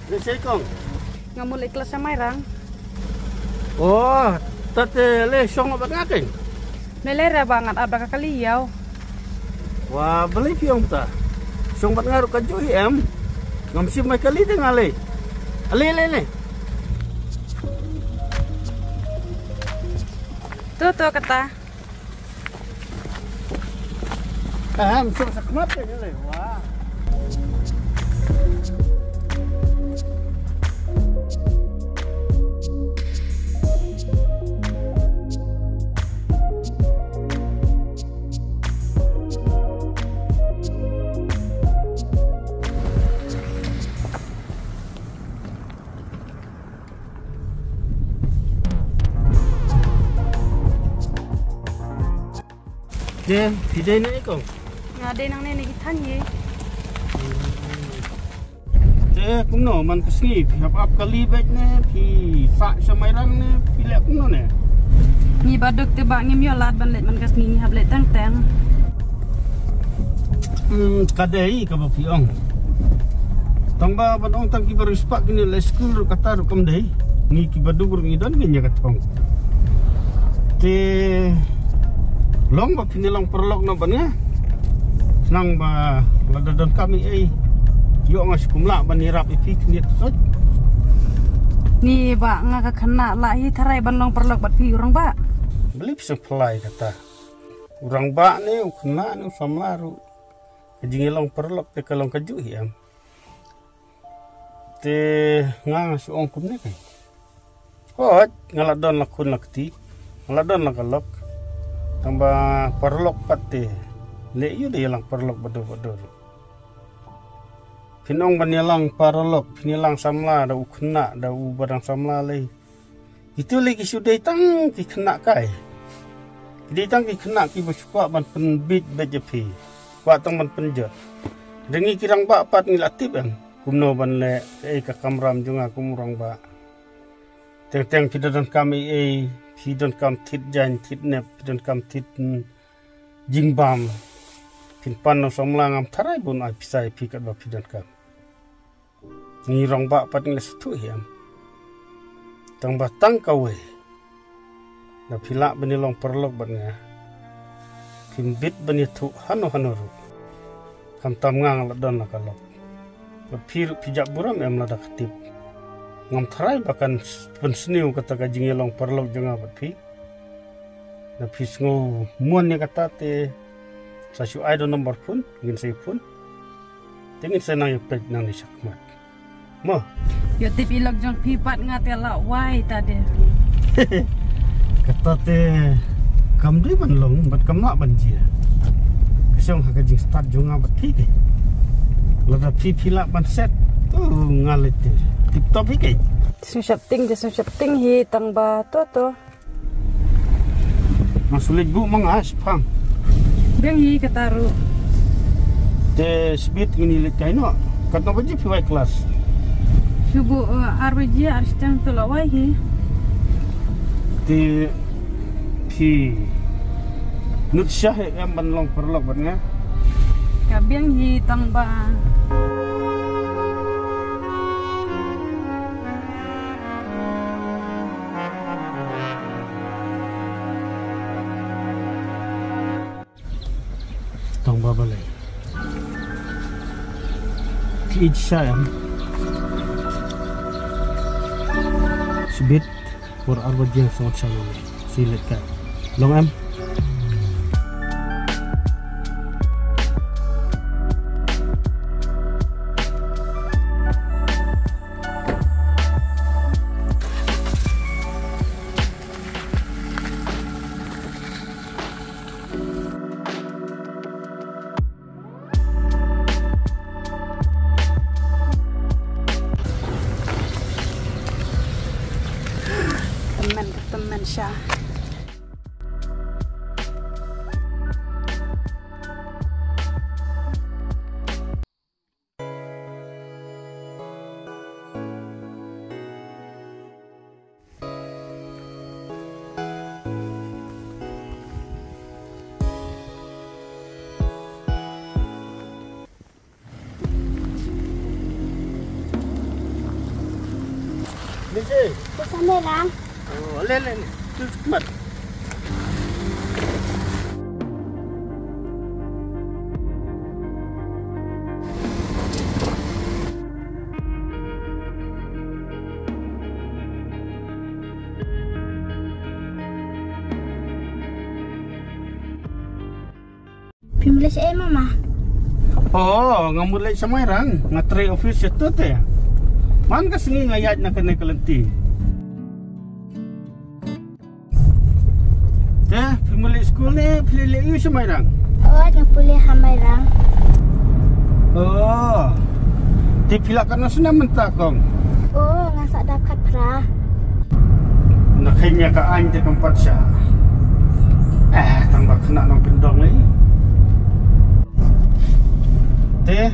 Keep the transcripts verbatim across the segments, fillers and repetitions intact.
Lei sei kong. Nga mut leit klas sha Mairang. Oh, tate lei shong bad nga keng. Lei lei re ba ngat ap da ka kali ïaw. Wa balei phi ong ta. Shong bad nga ruh ka juh hi em. Ngam shim mai kali te nga lei. Ale le le. Tu tu kata. Em, shong sa khmat te le. Wa. Te, phi dei ne kong? Nga dei nangne ne ki than ye. Te, kumno, man ka sngi, phi hap ap kali beit ne, phi sah sha Mairang ne, phi leh kumno ne? Ngi ba duk te ba ngim ïoh lad ban leit man ka sngi ngi hap leit teng teng. Hmm, ka dei kaba phi ong. Tang ba ban ong tang kiba riewspah kine leit skul ruh kata ruh kam dei. Ngi kiba duk ruh ngi don ngi ïa ka thong. Te long ba phin ïa long paralok noh bad nga. Khnang ba lada don kam ei ei. Ïoh nga shu kum lah ban ïarap ïa phi khyndiat sot. Ni ba nga ka khynnah lah hi tharai ban long paralok bad phi u rangbah. Balei phi sngewphylla kata. U rangbah ne u khynnah ne u samla ruh. Ka jingïalong paralok te ka long kajuh hi em. Te nga nga shu ong kumne kai. Hooid, nga la don la khun la kti, nga la don la ka lok. Tang ba paralok pat te leh ïa u da ïalang paralok bad u bad u. Phin ong ban ïalang paralok, phin ïalang samla da u khynnah da u ba dang samla lei. Kitu lei ki shu dei tang ki khynnah kai. Ki dei tang ki khynnah kiba shu kwah ban pynbit beit ïa phi. Kwah tang ban pynjot. Dang ngi ki rangbah pat ngi la tip em. Kumno ban leh ei ka kamram jong nga kum u rangbah. Teng teng phi donkam ei ei, phi donkam thied jaiñ thied nep, phi donkam thied, mm, jingbam. Phin pan noh samla ngam tharai ban ai pisa ïa phi katba phi donkam. Ngi rangbah pat ngi la sngewthuh hi em. Tang ba tang kawei. Da phi lah ban ïalong paralok bad nga. Phim bit ban ïathuh hano hano ruh. Khamtam nga nga la don la ka lok. Bad phi ruh phi jah burom em lada ka tip. Ngam tharai ba kan pynsniew kata ka jingïalong paralok jong nga bad phi. Da phi sngew mon ïa kata te sa shu ai da u number phone, ngin sa ïa phone. Te ngin sa nang ïa peit nangne shakhmat. Mo. Ïoh tip i lok jong phi pat nga te la wai ta de. Kata te kam dei ban long bad kam lah ban jia. Ka shong ha ka jingstad jong nga bad phi ke. Lada phi phi lah ban set. Oh, nga leh te. Tip top hi ke. Sngewsheptieng te sngewsheptieng hi tang ba to to. Nga shu leit buh ma nga shaphang. Biang hi kata ruh. Te shibit ngin ïa leit kai noh. Katno baje phi wai klas? Shu buh, eh, ar baje ar shiteng to la wai hi. Te phi nud shah em ban long paralok bad nga. Ka biang hi tang ba. Tang ba balei. Ki ïeit sha em. Shibit por ar baje song sha lo. Si leit kai. Long em. Tymmen, tymmen sha. Isi. Pisa me lang. Oh, le, le, le. Tu mat. Phi mlei shaei mama? Oh, nga mlei sha Mairang, nga trei office sha tu te. Man ka sngi nga ïaid na kane ka lynti. Te, phi mlei skul ne, phi leit ïa u sha Mairang? Oh, nga pule ha Mairang. Oh. Te phi la katno snem mynta kong? Oh, nga sa dap khatphra. Na kheiñ ïa ka aiñ te kam pat sha. Eh, tang ba khynnah nongkyndong lei. Te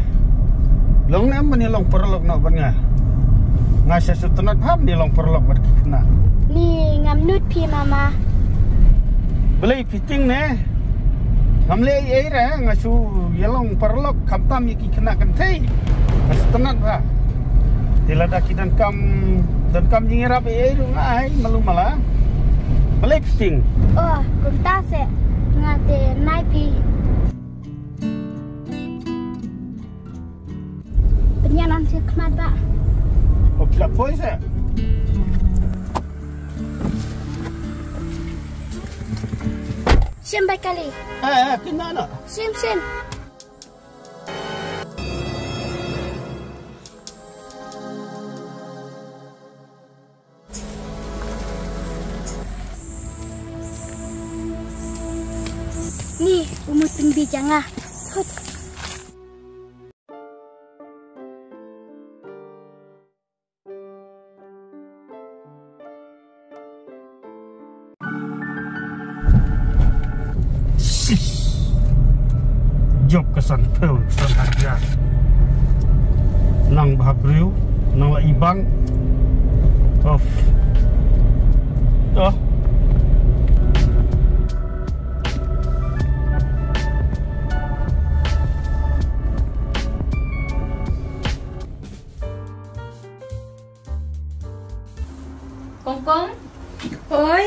long ne em ban ïa long paralok noh bad nga? Nga sa shu tynnat bha ban ïa long paralok bad ki khynnah. Ni ngam nud phi mama. Balei phi tieng ne? Ngam leh ei ei re, nga shu ïa long paralok khamtam ïa ki khynnah kynthei. Nga shu tynnat bha. Te lada ki donkam, donkam jingïarap ei ei ruh nga ai malu mala. Balei phi tieng? Oh, kumta se. Nga te nai phi. Pynïaid lam sha khmat ba. Oh, phi la poi se. Shim bai kali. Eh, eh, kena na. Shim, shim. Ni, u mut pynbi jong nga. Thut. Jop ka san phew, san hajar. Nang bha briew, nang la i bang. Of. Oh. Kong Kong. Oi.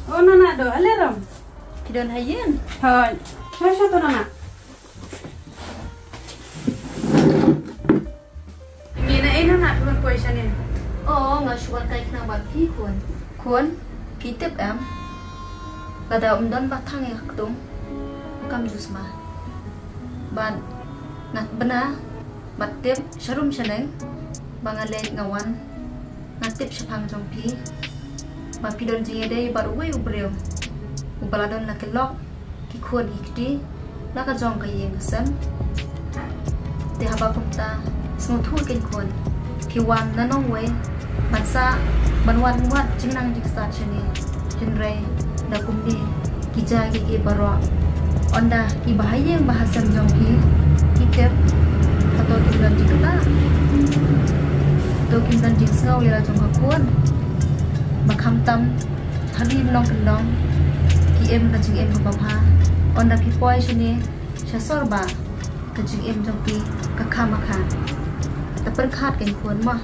Oh, nana do, ale ram. Ki don ha ïing? Hoi. Sha, sha to nana. Ngi na ina na tuan poi shane. Oh, nga shu wan kai khnang bad phi khun. Khun, phi tip em? Lada um don ba thang ïa ka ktung, kam ju sma. Bad nga bna bad tip sharum shaneng ba nga leit nga wan. Nga tip shaphang jong phi ba phi don jingïadei bad uwei u briew uba la don la ki lok, ki khun ki kti na ka jong ka ïing ka sem. Te haba kumta, sngewthuh kein khun, phi wan na nongwei ban sah, ban wad wad jingnang jingstad shane. Hynrei da kumne ki jia kiei kiei baroh, ynda ki bahaïing bahasem jong phi ki tip, hato kim don jingkyrpad? Hato kim don jingsngew ïa la jong ka khun? Ba khamtam ha ri nongkyndong ki im ka jingim kaba bha, ynda phi poi shane sha sor ba ka jingim jong phi ka kham ka kha. Ta pyrkhat kein khun mo.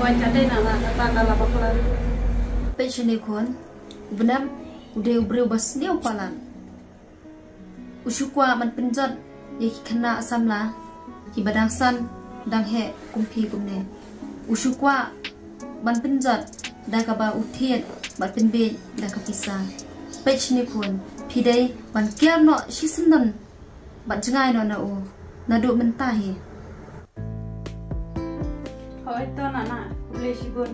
Oi, ka dei na la, ka ta ka la bakla. Peit shane khun, u Bnep u dei u briew ba sniew palat. U shu kwah ban pynjot ïa ki khynnah samla kiba dang san dang heh kum phi kumne. U shu kwah ban pynjot da kaba u thied bad pynbiej da ka pisa. Peit shane khun, phi dei ban kiar noh shisyndon bad jngai noh na u naduh mynta hi. Hooid to nana, khublei shibun.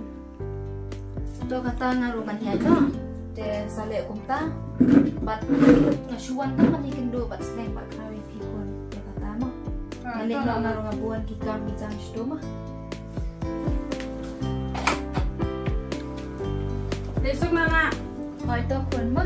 To kata nga ruh ngan ïaid noh. Te sa leh kumta. Bad nga shu wan tang ban ïakynduh bad slem bad kynmaw ïa phi khun. Te kata mo. Nga leh noh, nga ruh nga bun ki kam ki jam shatu mo. Leh suk nana. Hooid to khun mo.